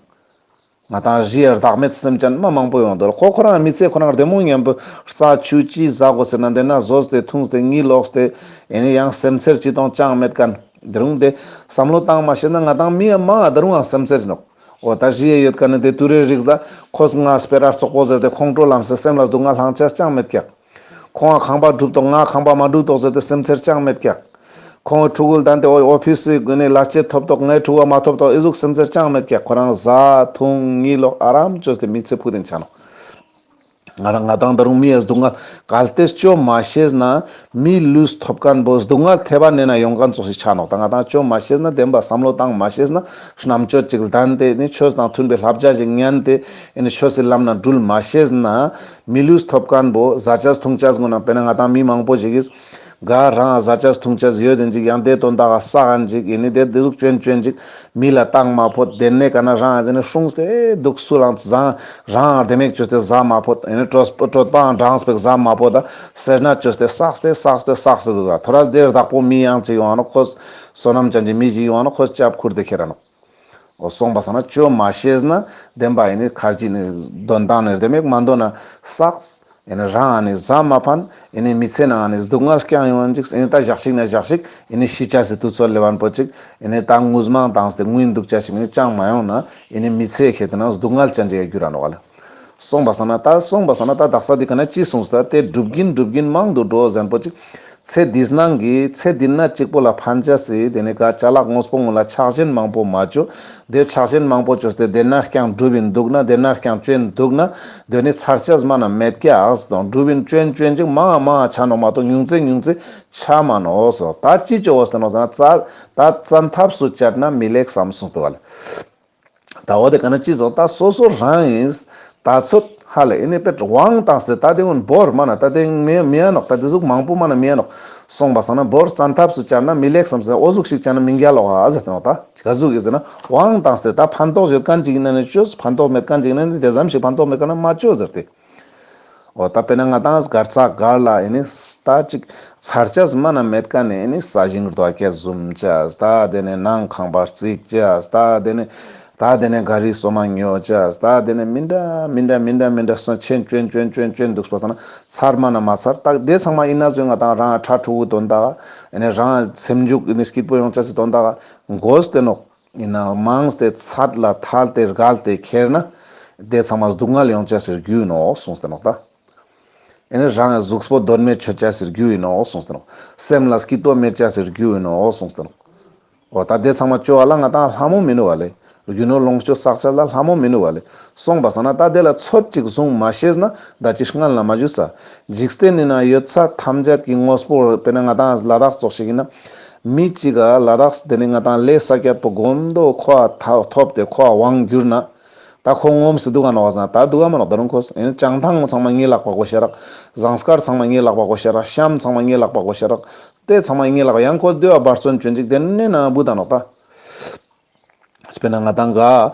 ང་ཏང་རིའི་བདག་མེད་སེམས་ཅན་མ་མང་པོ་ཡོང་དོ་ལ་ཁོ་ཁོ་རང་མི་ཚེ་ཁོ་རང་བདེ་མོ་མཉམ་པོ་རྩྭ་ཆུ་ཅི་ཟ་དགོས་ཟེར་ན་དེ་ན་ཟོས་ཏེ་འཐུངས་ཏེ་གཉིད་ལོག་སྟེ་ཨེ་ནི་ཡང་སེམས་ཚེར་ཅི་གཏོང་ཅང་མེད་མཁན་དེ་རུང་དེ་བསམ་བློ་བཏང་མ་ཤེས་ན་ང་ཏང་མི་ཡ་མ་ད་རུང་ཡང་སེམས་ཚེར་ནོག། འོ་ད་རི་ཡ་ཡོད་མཁན་ནི་དེ་དུ་རེ་རིགས་ལ་ཁོས་ང་སྤེ་ར་བཙོག་པོ་ཟེར་ཏེ་ཁོང་ཁྲོ་ལམ་སེ་སེམས་ལ་སྡུག་བསྔལ་ལྷང་ཆ་ཅང་མེད་ཀྱག། ཁོང་ཁང་པ་སྒྲུབ་ཏོག་ང་ཁང་པ་མ་སྒྲུབ་ཏོག་ཟེར་ཏེ་སེམས་ཚེར་ཅང་མེད་ཀྱག། ཁོང་ཕྲུ་གུ་ལ་དན་ཏེ་འོ་ཨོ་ཕིས་སི་གུན་ནི་ལ་ཆེ་ཐོབ་ཏོག་ངའི་ཕྲུ་གུ་མ་ཐོབ་ཏོག་ཨི་ཟུག་སེམས་ཚེར་ཅང་མེད་ཀྱག། ཁོ་རང་ཟ་འཐུང་གཉིད་ལོག་ཨ་རམ་བཅོས་ཏེ་མི་ཚེ་ཕུད་དེན་ཆ་ནོག། ང་རང་ང་ཏང་ད་རུང་མི་ཡ་སྡུག་བསྔལ་གལ་ཏེ་ཅོ་མ་ཤེས་ན་མི་ལུས་ཐོབ་མཁན་པོ་སྡུག་བསྔལ་ཐེབས་པ་ནེ་ན་ཡོང་མཁན་ཙོགས་ཤིག་ཆ་ནོག། ད་ང་ཏང་ཅོ་མ་ཤེས་ན་བདེན་པ་བསམ་བློ་བཏང་མ་ཤེས་ན་རྣམ་དཔྱོད་ཅིག་ལྡན་ཏེ་ནི་ཆོས་དང་མཐུན་པའི་བསླབ་བྱ་ཞིག་ཉན་ཏེ་ཨེ་ནི་ཆོས་སི་ལམ་ན་འགྲུལ་མ་ཤེས་ན་མི་ལུས་ཐོབ་མཁན་པོ་ཟ་ཆས་འཐུང་ཆས་ངོ་ན་དཔེར་ན་ང་ཏང་མི་མང་པོ་ཞིག་གིས་ག་རང་ཟ་ཆས་འཐུང་ཆས་ཡོད་དེན་ཅིག་ཡང་དེ་དོན་དག་ག་ས་གན་ཅིག་ཨེ་ནི་དེ་དེ་ཟུག་ཅོན་ཅོན་ཅིག་མི་ལ་བཏང་མ་ཕོད་དེ་ནེ་ག་ན་རང་ཨ་ཟེ་ནི་སྲུངས་ཏེ་དུག་སུ་ལའང་ཟ་རང་དེ་མེག་ཅོས་ཏེ་ཟ་མ་ཕོད། ཨེ་ནི་གྲོད་གྲོད་པའང་འགྲངས་པེག་ཟ་མ་ཕོད་ད་སེར་སྣ་ཅོས་ཏེ་བསགས་ཏེ་བསགས་ཏེ་བསགས་ཏེ་དུག་ད། ཐོ་རས་དེ་བདག་པོ་མི་ཡང་ཅིག་ཡོང་ང་ནོག། ཁོ་བསོད་ནམས་ཅན་གྱི་མི་ཅིག་ཡོང་ང་ནོག། ཁོ་སྐྱབས་ཁུར་ཏེ་ཁྱེར་ར་ནོག། འོ་སོང་པ་སང་ན་ཅོ་མ་ཤེས་ན་བདེན་པ་ཨེ་ནི་ཁར་ཅི་ནི་དོན་དག་ནི་དེ་མེག་མ་འདོན་ན་བསགས། ཨེ་ནི་རང་ཨ་ནི་ཟ་མ་ཕན། ཨེ་ནི་མི་ཚེ་ནང་ཨ་ནི་སྡུག་བསྔལ་རྐྱང་ཡོང་ཅིག། ཨེ་ནི་ད་ཞག་ཞིག་ན་ཞག་ཞིག་ཨེ་ནི་ཤི་ཆ་སི་དུས་ཚོད་ལེབ་བན་པོ་ཅིག། ཨེ་ནི་ད་ངུས་མང་བཏང་སྟེ་ངུས་དུག་ཆ་ཞིག་ནི་ཅང་མ་ཡོང་ན་ཨེ་ནི་མི་ཚེ་ཁེ་ཏེ་ན་སྡུག་བསྔལ་ཅན་ཅིག་ག་འགྱུར་ར་ནོག་ལེ། སོང་པ་སང་ན་ད་སོང་པ་སང་ན་ད་དག་ས་འདི་ཀ་ན་ཅི་སོང་ས་ད་དེ་སྒྲུབ་གིན་སྒྲུབ་གིན་མང་དུ་འགྲོ་ཟེར་བན་པོ་ཅིག། ཚེ་འདིའི་ནང་གི་ཚེ་འདི་ན་གཅིག་པོ་ལ་ཕན་ཆ་སི་དེ་ནི་ག་ཅ་ལག་དངོས་པོ་ངོ་ལ་ཆགས་ཞེན་མང་པོ་མ་ཅོ། དེ་ཆགས་ཞེན་མང་པོ་ཅོས་ཏེ་དེ་ན་རྐྱང་སྒྲུབ་ཨིན་དུག་ན་དེ་ན་རྐྱང་ཅོ་ཨིན་དུག་ན་དེ་ནི་ཚར་ཆ་མ་ན་མེད་ཀྱག་ཟེར་དང་སྒྲུབ་ཨིན་ཅོ་ཨིན་ཅིག་མང་མང་ཆ་ནོག་མ་གཏོགས་ཉུང་ཙེ་ཉུང་ཙེ་ཆ་མ་ནོག་ཟེར། ད་ཅི་ཅོ་བོ་ཟེར་ནོག་ཟེར་ན་ད་བཙན་ཐབས་སུ་བཅད་ན་མི་ལེགས་སམ་གསུངས་དུག་བ་ལེ། ད་འོ་དེ་ཀ་ན་ཅི་ཟེར་ད་སོ་སོ་རང་ཨིན། ད་ཚོད་ཧ་ལེ་ཨེ་ནི་པེ་དབང་བཏང་སྟེ་ད་དེ་ཀུན་བོར་མ་ན་ད་དེ་མི་མི་ཡ་ནོག། ད་དེ་ཟུག་མང་པོ་མ་ན་མི་ཡ་ནོག། སོང་པ་སང་ན་བོར་བཙན་ཐབས་སུ་བཅད་ན་མི་ལེགས་སམ་ཟེར་འོ་ཟུག་ཞིག་བཅད་ན་མི་འགལ་ལོག་ཨ་ཟེར་ཏེ་ནོག། ད་ཅི་ག་ཟུག་གི་ཟེར་ན་དབང་བཏང་སྟེ་ད་ཕན་ཐོགས་ཡོད་མཁན་ཅིག་ཨིན་ན་ནི་ཅོས། ཕན་ཐོགས་མེད་མཁན་ཅིག་ཨིན་ན་ནི་དེ་ཙམ་ཞིག་ཕན་ཐོགས་མེད་མཁན་ན་མ་ཅོས་ཟེར་ཏེ། འོ་ད་དཔེར་ན་ང་ཏང་སྒར་ས་སྒར་ལ་ཨེ་ནི་ད་ཅིག་ཚར་ཆ་མ་ན་མེད་མཁན་ནི་ཨེ་ནི་ས་ཞིང་རྡོ་ཁྱེར་བཟུམ་ཆ་ད་དེ་ནི་ནང་ཁང་པ་རྩིག་ཆ་ད་དེ་ནི་ ད་དེ་ནས་ག་རི་སོ་མ་ཉོ་ཅས། ད་དེ་ནས་མི་འདྲ་མི་འདྲ་མི་འདྲ་མི་འདྲ་སོ་ཆེན་ཅོན་ཅོན་ཅོན་ཅོན་འདུག་པ་སང་ན་ཚར་མ་ན་མ་ཚར། ད་དེ་ཚང་མ་ཡིན་ན་ཟོས་ང་ཏང་རང་ཁྲ་ཁྲུ་བོ་དོན་དག་ཨེ་ནས་རང་སེམས་འཇུག་ཨེ་ནས་སྐྱིད་པོ་ཡོང་ཅས་སི་དོན་དག་གོས་ཏེ་ནོག། ཡིན་ན་མངས་ཏེ་ཚད་ལ་ཐལ་ཏེ་རྒལ་ཏེ་ཁྱེར་ན་དེ་ཚང་མ་སྡུག་བསྔལ་ཡོང་ཅས་སི་རྒྱུ་ཡིན་ནོག་གསུངས་ཏེ་ནོག་ད། ཨེ་ནི་རང་གཟུགས་པོ་དོན་མེད་ཆོད་ཅས་སི་རྒྱུ་ཡིན་ནོག་གསུངས་ཏེ་ནོག། སེམས་ལ་སྐྱིད་པོ་མེད་ཅས་སི་རྒྱུ་ཡིན་ནོག་གསུངས་ཏེ་ནོག། འོ་ད་དེ་ཚང་མ་ཅོ་བ་ལ་ང་ཏང་ལྷ་མོ་མི་ནུག་བ་ལེ། རྒྱུ་ནོར་ལོངས་སྤྱོད་བསགས་ཅས་ལ་ལྷ་མོ་མི་ནུག་བ་ལེ། སོང་པ་སང་ན་ད་དེ་ལ་ཚོད་ཅིག་བཟུང་མ་ཤེས་ན་ད་ཅི་སྔན་ལ་མ་ཞུས་ས། འཇིག་རྟེན་ནི་ན་ཡོད་ཚད་ཐམས་ཅད་ཀྱི་དངོས་པོ་དཔེར་ན་ང་ཏང་ལ་དྭགས་ཙོགས་ཤིག་ཡིན་ན། མི་གཅིག་ག་ལ་དྭགས་དེ་ནི་ང་ཏང་ལས་ས་ཀྱད་པོ་གོམ་དོ་ཁོ་ཐོབ་སྟེ་ཁོ་དབང་བསྒྱུར་ན། ད་ཁོ་ངོམས་སུ་འདུག་ག་ནོག་ཟེར་ན་ད་འདུག་ག་མ་ནོག། ད་རུང་ཁོས་ཨེ་ནི་བྱང་ཐང་ངོ་ཚང་མ་ངའི་ལག་པ་གོ་ཤ་རག། ཟངས་དཀར་ཚང་མ་ངའི་ལག་པ་གོ་ཤ་རག། གཤམ་ཚང་མ་ངའི་ལག་པ་གོ་ཤ་རག། དེ་ཚང་མ་ངའི་ལག་ཡང་ཁོ་འདོད་པ་འབད་བརྩོན་ཅོན་ཅིག་དེ་ནས་ན་བུ་ད་ནོག་ད། དཔེར་ན་ང་ཏང་ག་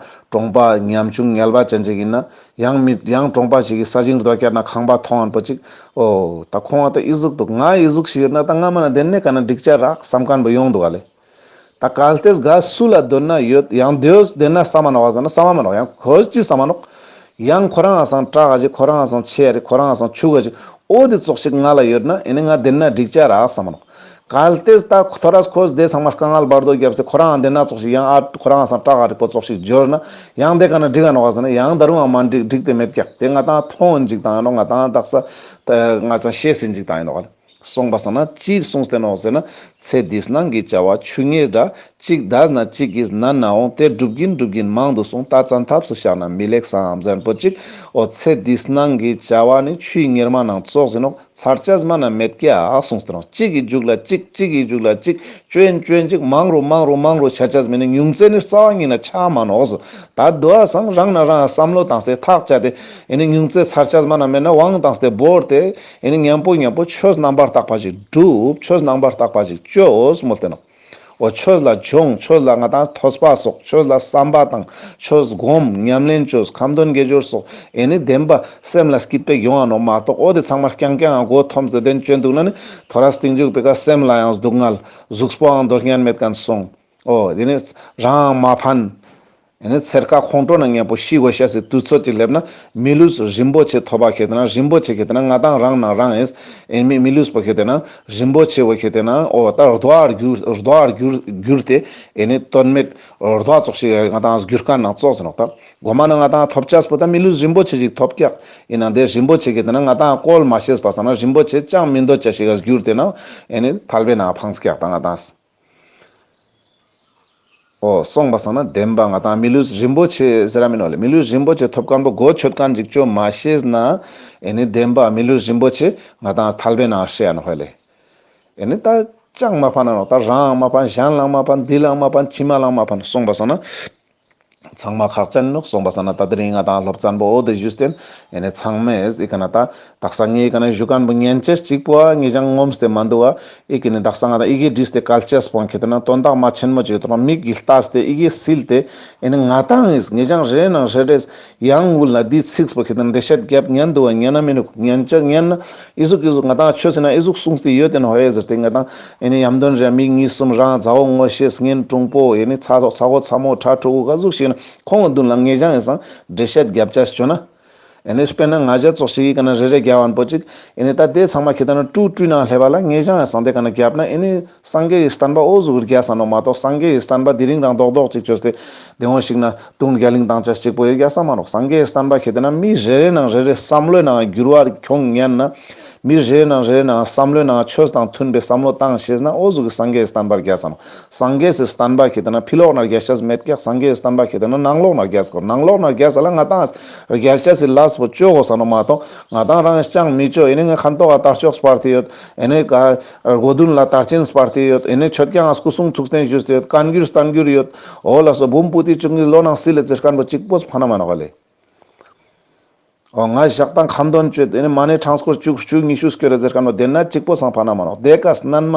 གྲོང་པ་ཉམ་ཆུང་ངལ་བ་ཅན་ཅིག་ཡིན་ན་ཡང་མི་ཡང་གྲོང་པ་ཞིག་གི་ས་ཞིང་རྡོ་བཀྱག་ན་ཁང་པ་མཐོང་ཨན་པོ་ཅིག། འོ་ད་ཁོང་ང་ད་ཨི་ཟུག་འདུག། ང་ཨི་ཟུག་ཞིག་ཡོད་ན་ད་ང་མ་ན་དེ་ནས་ག་ན་འགྲིག་ཅ་རག་བསམ་མཁན་པོ་ཡོང་འདུག་ག་ལེ། ད་གལ་ཏེ་ག་སུ་ལ་འདོད་ན་ཡོད་ཡང་འདོད་དེ་ན་བསམ་མ་ནོག་བ་ཟེར་ན་བསམ་མ་ནོག། ཡང་ཁོས་ཅི་བསམ་མ་ནོག། ཡང་ཁོ་རང་ང་སང་དྲག་ག་ཅིག་ཁོ་རང་ང་སང་ཆེ་རེ་ཁོ་རང་ང་སང་ཆུ་ག་ཅིག་འོ་དེ་ཙོགས་ཤིག་ང་ལ་ཡོད་ན་ཨེ་ནི་ང་དེ་ན་འགྲིག་ཅ་རག་བསམ་མ་ནོག། གལ་ཏེ་ད་ཁོ་ཐོ་རས་ཁོས་དེ་ཚང་མ་དཀའ་ངལ་བར་དོ་རྒྱབ་སྟེ་ཁོ་རང་ང་དེ་ན་ཙོགས་ཤིག་ཡང་ཨ་ཁོ་རང་ང་སང་དྲག་ག་རེ་པོ་ཙོགས་ཤིག་འབྱོར་ན་ཡང་དེ་ག་ན་འགྲིག་ག་ནོག་བ་ཟེར་ན་ཡང་ད་རུང་ང་མ་འགྲིག་འགྲིག་དེ་མེད་ཀྱག། དེ་ང་ཏང་མཐོང་ཨིན་ཅིག་དང་ཡིན་ནོག། ང་ཏང་དག་ས་ད་ང་ཅང་ཤེས་ཨིན་ཅིག་དང་ཡིན་ནོག་ག་ལེ། གསུངས་པ་སང་ན་ཅི་གསུངས་ཏེ་ནོག་ཟེར་ན། ཚེ་འདིས་ནང་གི་བྱ་བ་ཆུ་ངེས་འདྲ། གཅིག་འདས་ན་གཅིག་གིས་ནན་ནའང་། དེ་སྒྲུབ་ཀྱིན་སྒྲུབ་ཀྱིན་མང་དུ་སོང་། ད་བཙན་ཐབས་སུ་བཞག་ན་མི་ལེགས་སམ་ཟེར་པོ་ཅིག། འོ་ཚེ་འདིས་ནང་གི་བྱ་བ་ནི་ཆུའི་ངེར་མ་ནང་ཙོགས་ཨིན་ནོག། ཚར་ཅས་མ་ན་མེད་ཀྱག་གསུངས་ཏེ་ནོག། གཅིག་གི་མཇུག་ལ་གཅིག་གཅིག་གི་མཇུག་ལ་གཅིག་ཅོན་ཅོན་ཅིག་མང་རུ་མང་རུ་མང་རུ་ཆ་ཅས་མེད་ན་ཉུང་ཙེ་ནི་རྩ་བ་ཉིད་ན་ཆ་མ་ནོག་ཟེར། ད་དོ་བ་སང་རང་ན་རང་བསམ་བློ་བཏང་སྟེ་ཐག་བཅད་དེ་ཨེ་ནི་ཉུང་ཙེ་ཚར་ཅས་མ་ན་མེད་ན་དབང་བཏང་སྟེ་བོར་ཏེ། ཨེ་ནི་མཉམ་པོ་མཉམ་པོ་ཆོས་རྣམ་པར་དག་པ་ཞིག་སྒྲུབ། ཆོས་རྣམ་པར་དག་པ་ཞིག་ཅོས་མོལ་ཏེ་ནོག། འོ་ཆོས་ལ་སྦྱོང་། ཆོས་ལ་ང་ཏང་ཐོས་པ་སོགས། ཆོས་ལ་བསམ་པ་དང་། ཆོས་སྒོམ། ཉམས་ལེན་ཅོས། ཁ་འདོན་དགེ་སྦྱོར་སོགས། ཨེ་ནི་བདེན་པ་སེམས་ལ་སྐྱིད་པོ་ཡོང་ང་ནོག་མ་གཏོགས་འོ་དེ་ཚང་མ་རྐྱང་རྐྱང་ང་མགོ་འཐོམས་ཏེ་དེན་ཅོན་འདུག་ན་ནི་ཐོ་རས་སྟིང་མཇུག་པེ་ཀ་སེམས་ལ་ཡང་སྡུག་བསྔལ། གཟུགས་པོའང་འདོར་ཉན་མེད་མཁན་སོང་། འོ་དེ་ནི་རང་མ་ཕན། ཨེ་ནི་ཚེར་ཀ་ཁོང་ཁྲོ་ན་མཉམ་པོ་ཤི་དགོས་ཤེས་སི་དུས་ཚོད་ཅིག་སླེབས་ན་མི་ལུས་རིན་པོ་ཆེ་ཐོབ་པ་ཁེ་ཏེ་ན་རིན་པོ་ཆེ་ཁེ་ཏེ་ན་ང་ཏང་རང་ན་རང་ཨིན། ཨེ་མི་མི་ལུས་པོ་ཁེ་ཏེ་ན་རིན་པོ་ཆེ་བོ་ཁེ་ཏེ་ན་འོ་ད་རྡོ་ཨར་གྱུར་རྡོ་ཨར་གྱུར་གྱུར་ཏེ་ཨེ་ནི་དོན་མེད་རྡོ་ཙོགས་ཤིག་ང་ཏང་གྱུར་མཁན་ན་ཙོགས་ཟེར་ནོག་ད། གོ་མ་ན་ང་ཏང་ཐོབ་ཅས་པོ་ད་མི་ལུས་རིན་པོ་ཆེ་ཞིག་ཐོབ་ཀྱག། ཨིན་ན་དེ་རིན་པོ་ཆེ་ཁེ་ཏེ་ན་ང་ཏང་བཀོལ་མ་ཤེས་པ་སང་ན་རིན་པོ་ཆེ་ཅང་མི་འདོད་ཅས་ཤིག་ག་གྱུར་ཏེ་ན་ཨེ་ནི་ཐལ་བའི་ནང་ཕངས་ཀྱག་ད་ང་ཏང་། འོ་སོང་པ་སང་ན་བདེན་པ་ང་ཏང་མི་ལུས་རིན་པོ་ཆེ་ཟེར་ར་མིན་ནོག་ལེ། མི་ལུས་རིན་པོ་ཆེ་ཐོབ་མཁན་པོ་གོ་ཆོད་མཁན་ཅིག་ཅོ་མ་ཤེས་ན་ཨེ་ནི་བདེན་པ་མི་ལུས་རིན་པོ་ཆེ་ང་ཏང་ཐལ་བའི་ནང་ཤི་ཡ་ནོག་ཧོ་ལེ། ཨེ་ནི་ད་ཅང་མ་ཕན་ན་ནོག། ད་རང་མ་ཕན། གཞན་ལའང་མ་ཕན། འདི་ལའང་མ་ཕན། ཕྱི་མ་ལའང་མ་ཕན། སོང་པ་སང་ན་ཚང་མ་ཁག་ཅན་ནོག། སོང་པ་སང་ན་ད་དེ་རིང་ང་ཏང་སློབ་ཚན་པོ་འོ་དེ་ཞུས་ཏེན། ཨེ་ནི་ཚང་མས་ཨི་ཀ་ན་ད་དག་ས་ངའི་ཀ་ན་ཞུ་མཁན་པོ་ཉན་ཅས་གཅིག་པོ་ཨ་ངེ་ཅང་ངོམས་ཏེ་མ་འདུག་ཨ། ཨི་ཀ་ནི་དག་ས་ང་ཏང་ཨི་གེ་བྲིས་ཏེ་བཀལ་ཅས་པོ་ཁེ་ཏེ་ན་དོན་དག་མ་ཆེན་མོ་ཅིག་ཐོག་མིག་གིས་ལྟས་ཏེ་ཨི་གེ་སིལ་ཏེ་ཨེ་ནི་ང་ཏང་ཨིས་ངེ་ཅང་རེ་ནང་རེ་རེས་ཡང་འུ་ལ་འདི་ཚིགས་པོ་ཁེ་ཏེ་ན་འགྲེལ་བཤད་རྒྱབ་ཉན་འདུག་ཨ་ཉན་ན་མི་ནུག། ཉན་ཅས་ཉན་ན་ཨི་ཟུག་ཨི་ཟུག་ང་ཏང་ཆོས་ཟེར་ན་ཨི་ཟུག་གསུངས་ཏེ་ཡོད་དེ་ནོག་ཧེ་ཟེར་ཏེ་ང་ཏང་ཨེ་ནི་ཡམ་དོན་རེ་མི་གཉིས་གསུམ་རང་མཛའ་བོ་ངོ་ཤེས་གཉེན་དྲུང་པོ་ཨེ་ནི་ཚ་ཚ་བོ་ཚ་མོ་ཕྲ་ཕྲུ་གུ་ག་ཟུག་ཞིག་ན་ཁོང་གི་མདུན་ལ་ངེ་ཅང་ཨིན་སང་འགྲེལ་བཤད་རྒྱབ་ཅས་ཅོ་ན། ཨེ་ནི་དཔེར་ན་ང་ཅག་ཙོགས་ཤིག་གི་ཀ་ན་རེ་རེ་རྒྱབ་ཨན་པོ་ཅིག། ཨེ་ནི་ད་དེ་ཚང་མ་ཁེ་ཏེ་ན་ཀྲུ་ཀྲུ་ནང་སླེབས་པ་ལ་ངེ་ཅང་ཨིན་སང་དེ་ཀ་ན་རྒྱབ་ན་ཨེ་ནི་སངས་རྒྱས་ཀྱི་བསྟན་པ་འོ་ཟུག་རྒྱས་ས་ནོག་མ་གཏོགས་སངས་རྒྱས་ཀྱི་བསྟན་པ་དེ་རིང་རང་རྡོག་རྡོག་ཅིག་ཅོས་ཏེ་དེ་འོ་ཞིག་ན་དུང་རྒྱ་གླིང་བཏང་ཅས་གཅིག་པོ་ཡོད་རྒྱས་ས་མ་ནོག། སངས་རྒྱས་ཀྱི་བསྟན་པ་ཁེ་ཏེ་ན་མི་རེ་རེ་ནང་རེ་རེ་བསམ་བློའི་ནང་འགྱུར་བ་ཁྱོང་ཉན་ན། མི་རེ་རེ་ནང་རེ་རེ་ནང་བསམ་བློའི་ནང་ཆོས་དང་མཐུན་པའི་བསམ་བློ་བཏང་ཤེས་ན་འོ་ཟུག་གི་སངས་རྒྱས་ཀྱི་བསྟན་པ་རྒྱས་ས་ནོག། སངས་རྒྱས་ཀྱི་བསྟན་པ་ཁེ་ཏེ་ན་ཕི་ལོག་ན་རྒྱས་ཤེས་མེད་ཀྱག། སངས་རྒྱས་ཀྱི་བསྟན་པ་ཁེ་ཏེ་ན་ནང་ལོག་ན་རྒྱས་དགོས། ནང་ལོག་ན་རྒྱས་ས་ལ་ང་ཏང་རྒྱས་ཤེས་སི་ལས་པོ་ཅོ་དགོས་ས་ནོག་མ་གཏོགས་ང་ཏང་རང་ཅང་མི་ཅོ། ཨེ་ནི་ངས་ཁ་ཐོག་ག་དར་ལྕོག་སྤར་ཏེ་ཡོད། ཨེ་ནི་ག་སྒོ་མདུན་ལ་དར་ཆེན་སྤར་ཏེ་ཡོད། ཨེ་ནི་མཆོད་ཁང་ང་སྐུ་གསུང་ཐུགས་རྟེན་ཞུས་ཏེ་ཡོད། བཀའ་འགྱུར་བསྟན་འགྱུར་ཡོད། འོ་ལགས་སོ་འབུམ་པོ་ཏི་བཅུ་གཉིས་ལོ་ནང་སིལ་ལེ་ཟེར་མཁན་པོ་གཅིག་པོ་ཕན་ན་མ་ནོག་ལེ། འོ་ང་ཞག་དང་ཁ་འདོན་བཅོས་ཏེ་ནི་མ་ཎི་ཕྲེང་སྐོར་བཅུ་བཅུ་ཉི་ཤུ་སྐྱོར་རེ་ཟེར་མཁན་པོ་དེ་ན་གཅིག་པོ་སང་ཕན་ན་མ་ནོག། དེ་ཀ་སྣན་མ་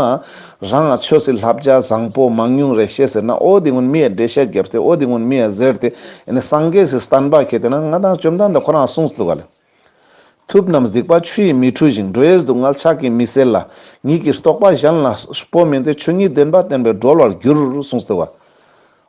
རང་ང་ཆོས་སི་བསླབ་བྱ་བཟང་པོ་མང་ཉུང་རེ་ཤེས་ཟེར་ན་འོ་དེ་ཀུན་མི་ཡ་འགྲེལ་བཤད་རྒྱབ་སྟེ་འོ་དེ་ཀུན་མི་ཡ་ཟེར་ཏེ་ཨེ་ནི་སངས་རྒྱས་སི་བསྟན་པ་ཁེ་ཏེ་ན་ང་ཏང་བཅོམ་ལྡན་འདས་ཁོ་རང་གསུངས་འདུག་ག་ལེ། ཐུབ་རྣམས་སྡིག་པ་ཆུ་ཡིས་མི་འཁྲུ་ཞིང་། འགྲོ་བའི་སྡུག་བསྔལ་ཕྱག་གིས་མི་སེལ་ལ། ཉིད་ཀྱི་རྟོགས་པ་གཞན་ལ་སྤོ་མིན་ཏེ། ཆོས་ཉིད་བདེན་པ་བསྟན་པས་གྲོལ་བར་འགྱུར་གསུངས་འདུག་ག།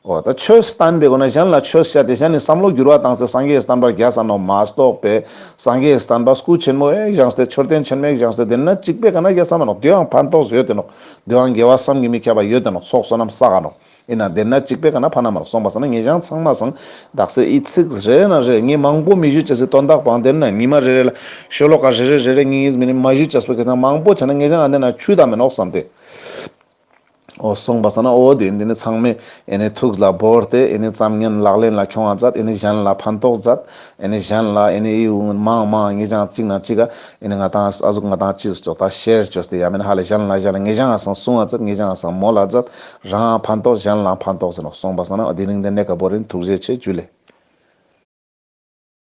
འོ་ད་ཆོས་བསྟན་པའི་སྒོ་ནས་གཞན་ལ་ཆོས་བཤད་དེ་གཞན་ནི་བསམ་བློ་འགྱུར་བ་བཏང་སྟེ་སངས་རྒྱས་བསྟན་པ་རྒྱས་ས་ནོག་མ་གཏོགས་པས། སངས་རྒྱས་བསྟན་པ་སྐུ་ཆེན་མོ་ཞིག་བཞེངས་ཏེ་མཆོད་རྟེན་ཆེན་མོ་ཞིག་བཞེངས་ཏེ་དེ་ན་གཅིག་པོའི་ཀ་ན་རྒྱས་ས་མ་ནོག་དེའང་ཕན་ཐོགས་ཡོད་དེ་ནོག་དེའང་དགེ་བ་བསམ་གྱིས་མི་ཁྱབ་པ་ཡོད་དེ་ནོག་ཚོགས་བསོད་ནམས་བསགས་ག་ནོག་ཡིན་ན་དེ་ན་གཅིག་པོའི་ཀ་ན་ཕན་ན་མ་ནོག་སོང་པ་སང་ན་ངེད་ཅག་ཚང་མ་སང་དག་ས་ཨི་ཚིག་རེ་ན་རེ་ངས་མང་པོ་མི་ཞུ་ཅེས་སི་དོན་དག་པང་དེ་ན་ཉི་མ་རེ་རེ་ལ་ཤོ་ལོ་ཀ་རེ་རེ་རེ་རེ་ངེད་ངེད་མི་ནི་མ་ཞུ་ཅེས་པོ་གི་ན་མང་པོ་ཆ་ན་ངེད་ཅག་ཨ་དེ་ན་ཆུད་ད་མི་ནོག་བསམ་སྟེ། འོ་སོང་པ་སང་ན་འོ་དེ་འདི་ནི་ཚང་མས་ཨེ་ནི་ཐུགས་ལ་བོར་ཏེ་ཨེ་ནི་ཙམ་ཉན་ལག་ལེན་ལ་ཁྱོང་བ་མཛད། ཨེ་ནི་གཞན་ལ་ཕན་ཐོགས་མཛད། ཨེ་ནི་གཞན་ལ་ཨེ་ནི་ཨི་མང་མང་ངེད་ཅག་གཅིག་ན་གཅིག་ག་ཨེ་ནི་ང་དང་ཨ་ཟུག་ང་དང་ཅི་ཟུག་ད་ཤེར་བཅོས་ཏེ་ཡ་མེད་ན་ཧ་ལས་གཞན་ལ་གཞན་ལ་ངེད་ཅག་ང་སང་གསུང་བ་མཛད། ངེད་ཅག་ང་སང་མོལ་ལ་མཛད། རང་ཕན་ཐོགས་གཞན་ལ་ཕན་ཐོགས་ཟེར་ནོག་སོང་པ་སང་ན་འོ་དེ་རིང་དེ་ནས་ཀ་བོ་རིན་ཐུགས་རྗེ་ཆེ་ཇུ་ལེ།